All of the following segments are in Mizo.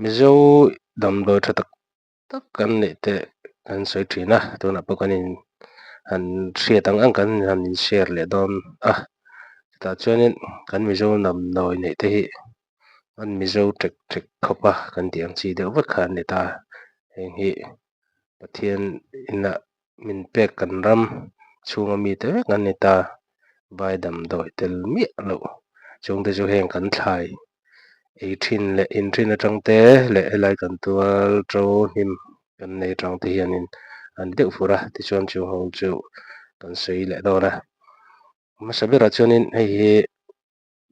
Mizo damdawi tha tak tak kan neih te kan sawi thin a, tunah pawh kan in han hriat ang ang kan han in share leh dawn a, chutah chuanin kan Mizo damdawi neih te hi an Mizo ṭek ṭek khawp a kan tih ang chi deuh vek kha an ni ta, heng hi Pathian inah min pek kan ram chhunga mite vek an ni ta, vai damdawi tel miah loh chungte chu heng kan thlai ei thin leh in thin atang te leh helai kan tual to hnim kan nei atang te hianin an deuh fur a tichuan chung ho chu kan sawi leh dawn a hmasa berah chuanin hei hi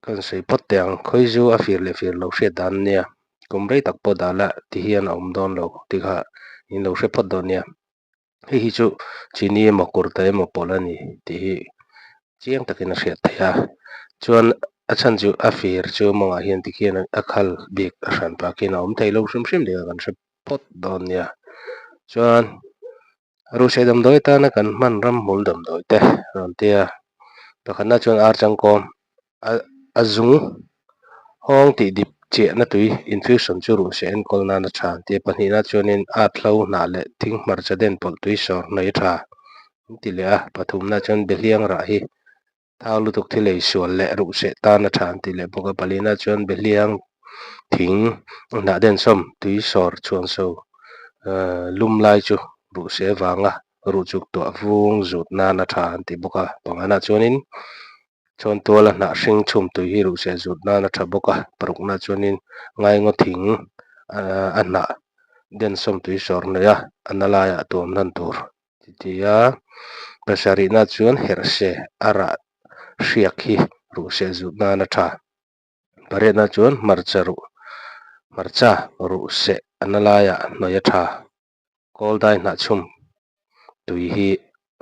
kan sawi phawt teh ang khawi zu a fir leh fir lo hriat dan ania kum rei tak pawh dah la ti hian a awm dawn lo tih kha in lo hre phawt dawn nia hei hi chu chini emaw kurta emaw pawlh a ni tih hi chiang takin a hriat theih a chuan a chhan chu a fir chu mawngah hian tikhian a khal bik a hran pah khian a awm thei lo hrim hrim tih kha kan hre phawt dawn nia chuan ruhseh damdawi atana kan hman ramhmul damdawi te rawn tia pakhatna chuan ar changkawm a a zung hawng tih dip chiahna tui infusion chu ruhseh enkawl nan a tha an ti a pahnihna chuanin at hlo hnah leh thing hmarcha den pawlh tui sawr hnawih a tha an ti leh a pathumna chuan behliang rah hi Thau lutuk thil ei sual leh ruhseh tan a tha an ti leh bawk a, palina chuan behliang thing hnah densawm tui sawr chhuan so lum lai chu ruhseh vanga ruh chuk tuah vung zut nan a tha an ti bawk a, pangana chuanin chhawn tuala hnah hring chhum tui hi ruhseh zut nan a tha bawk a, parukna chuanin ngaingaw thing a hnah densawm tui sawr hnaih a, a na laiah tuam hnan tur. Titia pasarihna chuan herhse a rah hriak hi ruhseh zut nan a tha. Pariatna chuan hmarcha ruh hmarcha ruhseh a na laiah hnawih a tha. Kawldai hnah chhum tui hi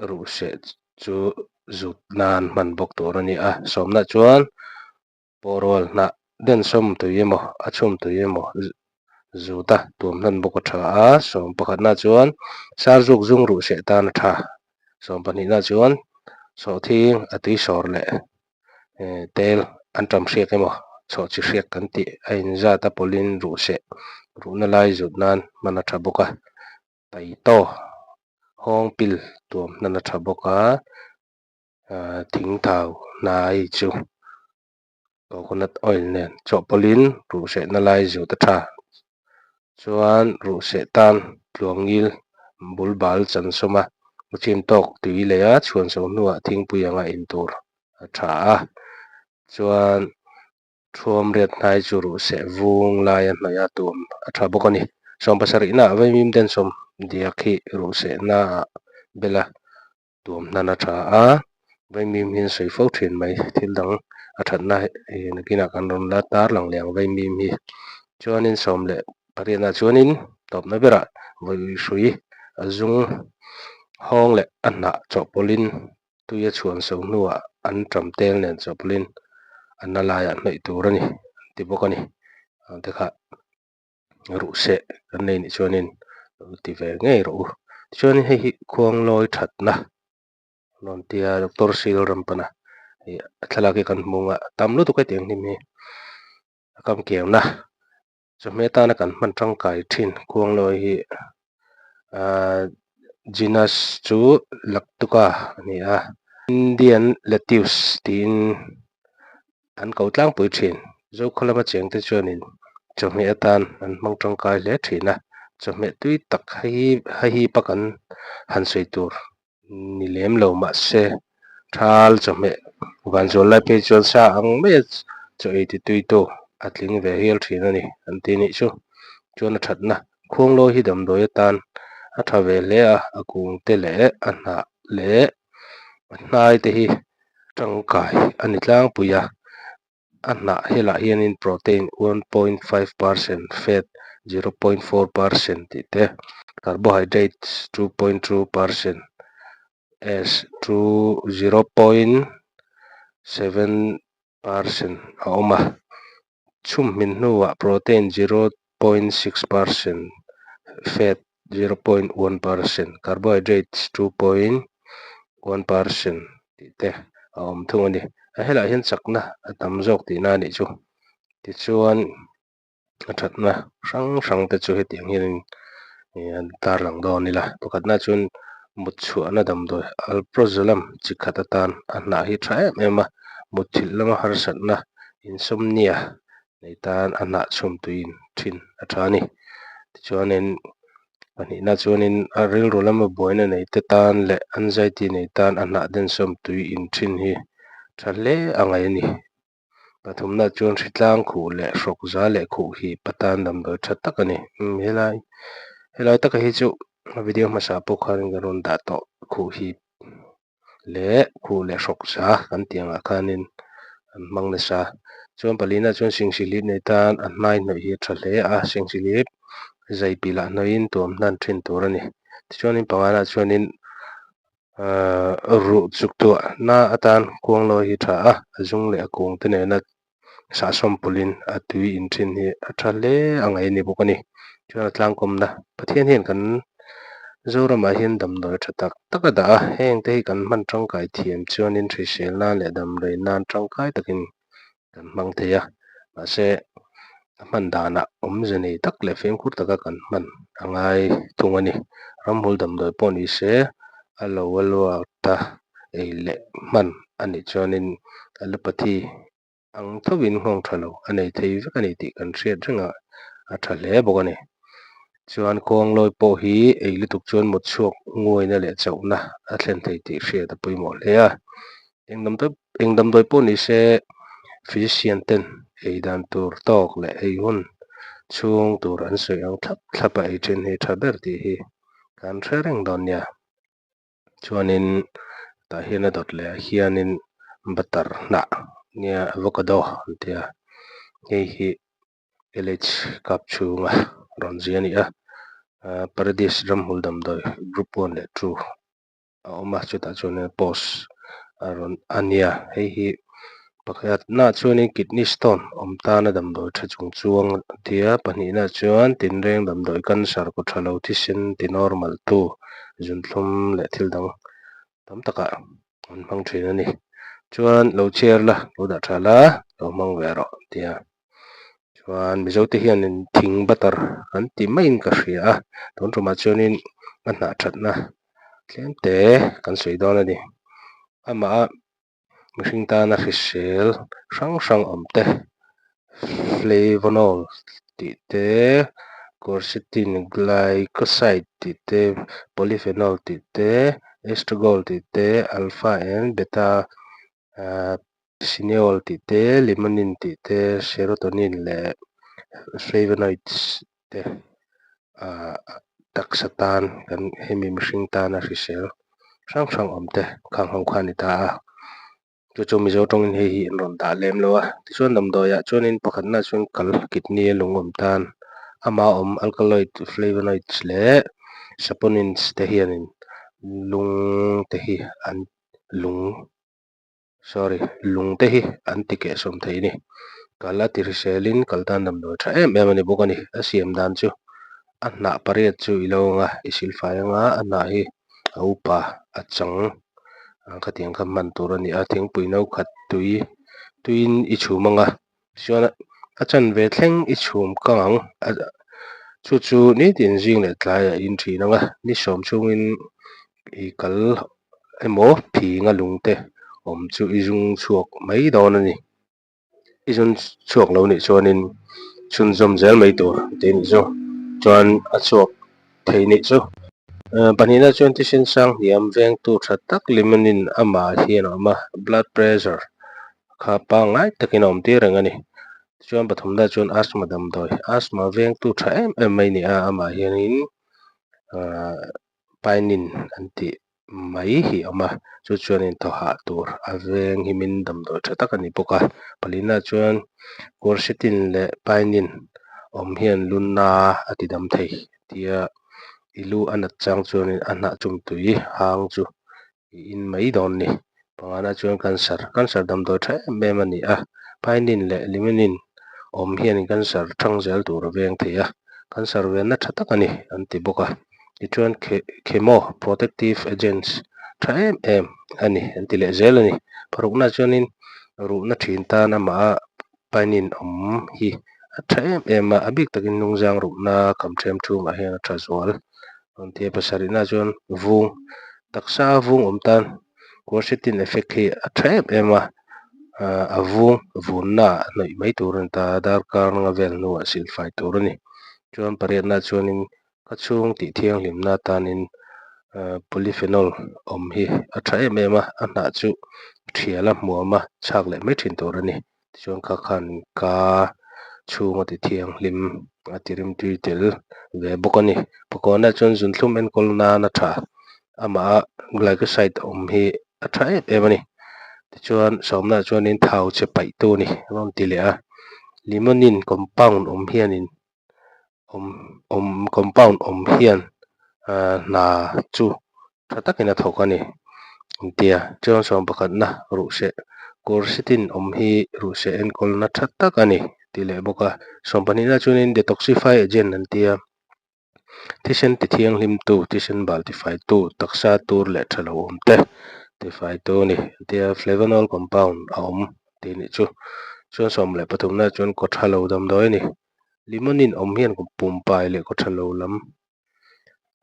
ruhseh chu zut nan hman bawk tur a ni a. Sawmna chuan Pawhrual hnah densawm tui emaw a chhum tui emaw zut a tuam hnan bawk a tha a, sawm pakhatna chuan sar zuk zung ruh seh tan a tha, sawm pahnihna chuan sawhthing a tui sawr leh tel an tam hriak emaw chhawh chi hriak kan tih a inzat a pawlhin ruh seh ruhna lai zut nan hman a tha bawk a, taitaw hawng pil tuam hnan a tha bawk a. Thing thau hnai chu coconut oil nen chawhpawlhin ruhsehna lai zut a tha. Chuan ruhseh tan tluangngil bul bal chan sawm a, chim tawk tui leh a chhuan so hnuah thingpui anga in tur a tha a. Chuan Thuam riat hnai chu ruhseh vung laia hnawih a tuam a tha bawk a ni. Sawm pasarihna ah vaimim densawm diak hi ruhsehna ah bela tuam hnan a tha a, vaimim hi an sawi fo thin mai. Thil dang a thatna hi nakinah kan rawn la tar lang leh ang vaimim hi. Chuanin sawm leh pariatnah chuanin tawpna berah vawi hrui a zung hawng leh a hnah chawhpawlhin tui a chhuan so hnuah an tam tel nen chawhpawlhin a na laiah hnawih tur a ni an ti bawk a ni. Te kha ruhseh kan nei nih chuanin lo ti ve ngei rawh u. Tichuanin hei hi khuanglawi thatna rawn tia Doctor Sil Rampana ih a thlalak hi kan hmu ang a, tam lutuk hetiang hnim hi a kam kiangna chawhmeh atana kan hman tangkai thin khuanglawi hi ahh genus chu Lactuca a ni a, Indian lettuce tiin An ko tlangpui thin. Zokhaw lama chengte chuanin chawhmeh atan an hmang tangkai hle thin a, chawhmeh tui tak hei hi pa kan han sawi tur ni lem lo mahse thal chawhmeh vanzual lai phei chuan sa ang maia chaw ei ti tui tu a tling ve hial thin a ni an ti nih chu. Chuan a thatna khuanglawi hi damdawi atan a tha ve hle a, a kungte leh a hnah leh a hnai te hi tangkai a ni tlangpui a, a hnah helah hianin protein 1.5 percent, fat 0.4 percent tih te, carbohydrates 2.2 percent, S two 0.7 percent a awm a, chhum hmin hnuah protein 0.6 percent, fat 0.1 percent, carbohydrates 2.1 percent tih te a awm thung a ni. A helai hian chakna a tam zawk tihna a nih chu. Tichuan. A thatna hrang hrang te chu hetiang hianin ih an tarlang dawn ila pakhatna chuan mut chhuahna damdawi alprazolam chi khat atan a hnah hi tha em em a mutthilh lama harsatna insomnia nei tan a hnah chhum tuiin thin a tha a ni tichuanin pahnihna chuanin a rilru lama buaina nei te tan leh anxiety nei tan a hnah densawm tui in thin hi tha hle a ngaih a ni. Pathumna chuan hritlang khuh leh hrawk za leh khuh hip atan damdawi tha tak a ni. Umm helai helai taka hi chu a video hmasa pawh khan ka rawn dah tawh khuh hip leh khuh leh hrawk za kan tih angah khanin an hmang nasa. Chuan palina chuan singsihlip nei tan a hnai hnawih hi a tha hle a, singsihlip zai pilah hnawhin tuam hnan thin tur a ni. Tichuanin pangana chuanin Ahh ruh chuk tuah na atan kuanglawi hi tha a, a zung leh a kung te nena sahsawm pawlhin a tui in thin hi a tha hle a ngaih a ni bawk a ni. Chuan a tlangkawmna Pathian hian kan Zoramah hian damdawi tha tak tak a dah a, heng te hi kan hman tangkai thiam chuanin hrisel nan leh damdawi nan tangkai takin kan hmang thei a, mahse a hman danah awmze nei tak leh fimkhur taka kan hman a ngai thung a ni. Ramhmul damdawi pawh ni se a lo a luat a ei leh hman a nih chuanin allopathy ang thovin nghawng tha lo a nei thei vek a ni tih kan hriat reng a, a tha hle bawk a ni. Chuan kawnglawi pawh hi ei lutuk chuan mut chhuak nguaina leh chauhna a thlen thei tih hriat a pawimawh hle a. Eng damdawi eng damdawi pawh ni se physician ten ei dan tur tawk leh ei hun chhung tur an sawi ang thlap thlap a ei then hi tha ber tih hi kan hre reng dawn nia. Chuanin tah hian a dawt leh ah hianin butter hnah nia avocado an tia hei hi LH kap chhunga rawn zia a ni a Paradise ramhmul damdawi group one leh two a awm a chutah chuanin post a rawn a nia hei hi pakhatnaah chuanin kidney stone awm tana damdawi tha chung chuang a ti a pahnihnaah chuan tinreng damdawi cancer kaw tha lo thisen ti normal tu zunthlum leh thil dang tam takah an hmang thin a ni chuan lo chhiar la lo dah tha la lo hmang ve rawh tia chuan mizo te hianin thing butter an ti maiin ka hria a tun tumah chuanin a hnah thatna tlem te kan sawi dawn a ni amah a mihring tana hrisel hrang hrang awm te flavonol tih te quercetin glycoside tih te polyphenol tih te estragole tih te alpha and beta ahh cineol tih te limonene tih te serotonin leh flavonoids te ahh taksa tan kan hemi mihring tana hrisel hrang hrang awm te khang ho kha a ni ta a chu chu mizo tawngin hei hi an rawn dah lem lo a tichuan damdawiah chuanin pakhatna chuan kal kidney a lung awm tan ama awm alkaloid flavonoids leh saponins te hianin lung te hi an lung. Sorry, lung te hi an ti kehsawm thei a ni. Kal a ti hriselin kal tan damdawi tha em em a ni bawk a ni. A siam dan chu a hnah pariat chu i lo ang a, i silfai ang a, a hnah hi a upa a chang khatiang kha hman tur a ni a, thingpui no khat tui tuiin i chhum ang a, Chuan a chanve thleng i chhum kang ang a chu chu nitin zing leh tlaiah in thin ang a, ni sawm chhungin i kal emaw phinga lung te awm chu i zung chhuak mai dawn a ni. I zung chhuak lo nih chuanin chhunzawm zel mai tur tih a nih chu. Chuan a chhuak thei nih chu. Pahnihna chuan thisen sang hniam vengtu tha tak limanin amah hian a awm a, blood pressure Kha pangngai takin a awm tir reng a ni. Tichuan pathumna chuan asthma damdawi, asthma vengtu tha em em mai a ni a, amah hianin ahh pine an tih mai hi a awm a, chu chuanin thaw hah tur a veng himin damdawi tha tak a ni bawk a. Palina chuan quercetin leh pine awm hian lunna a ti dam thei tia i lu a nat chang chuanin a hnah chumtui hang chu i in mai dawn ni. Pangana chuan cancer, cancer damdawi tha em em a ni a, phainin leh liminin awm hianin cancer thang zel tur a veng thei a, cancer venna tha tak a ni an ti bawk a. Tichuan chemo protective agents tha em em a ni an ti leh zel a ni. Parukna chuanin ruhna thin tan amaha phainin awm hi A tha em em a, a bik takin hnungzang rukna kham them thumah hian a tha zual. Rawn ti a pasarihna chuan vung taksa a vung awm tan quercetin effect hi a tha em em a, ahh a vung vunna ah hnawih mai tur a ni ta a, darkar nga vel hnuah silfai tur a ni. Chuan pariatna chuanin ka chhung tih thianghlimna atanin ahh polyphenol awm hi a tha em em a, a hnah chu thial a hmuam a chhak leh mai thin tur a ni. Tichuan kha khan ka chhung a ti thianghlim a ti rimtui tel ve bawk a ni. Pakawna chuan zunthlum enkawl nan a tha amah a glycoside awm hi a tha em em a ni. Tichuan sawmna chuanin thau che paihtu a ni a rawn ti leh a. Limonin compound awm hianin awm awm compound awm hian ahh hna chu tha takin a thawk a ni engtia chuan sawm pakhatna ruhseh quercetin awm hi ruhseh enkawlna tha tak a ni tih leh bawk a sawm pahnihna chuanin detoxify agent an tia thisen ti thianghlim tu thisen bal tifai tu taksa tur leh tha lo awm te tifai tu a ni tia flavonol compound a awm tih a nih chu chuan 13na chuan kawthalo damdawi a ni. Limonin awm hian pumpai leh kawthalo lam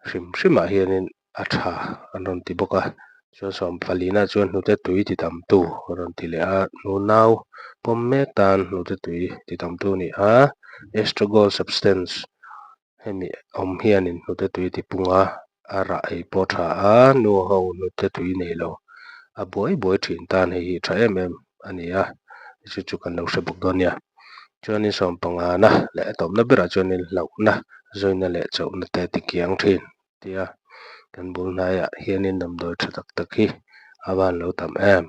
hrim hrimah hianin a tha an rawn ti bawk a chuan 14ah chuan hnute tui ti tam tu a rawn ti leh a nu nau pawm mek tan hnute tui ti tam tu a ni a estragol substance hemi awm hianin hnute tui ti pung a a rah ei pawh a tha a nu ho hnute tui nei lo a buai buai thin tan hei hi tha em em a ni a chu chu kan lo hre bawk dawn nia chuanin 15na leh a tawpna berah chuanin hlauhna zawina leh chauhna te ti kiang thin tia kan bul hnaiah hianin damdawi tha tak tak hi a van lo tam em.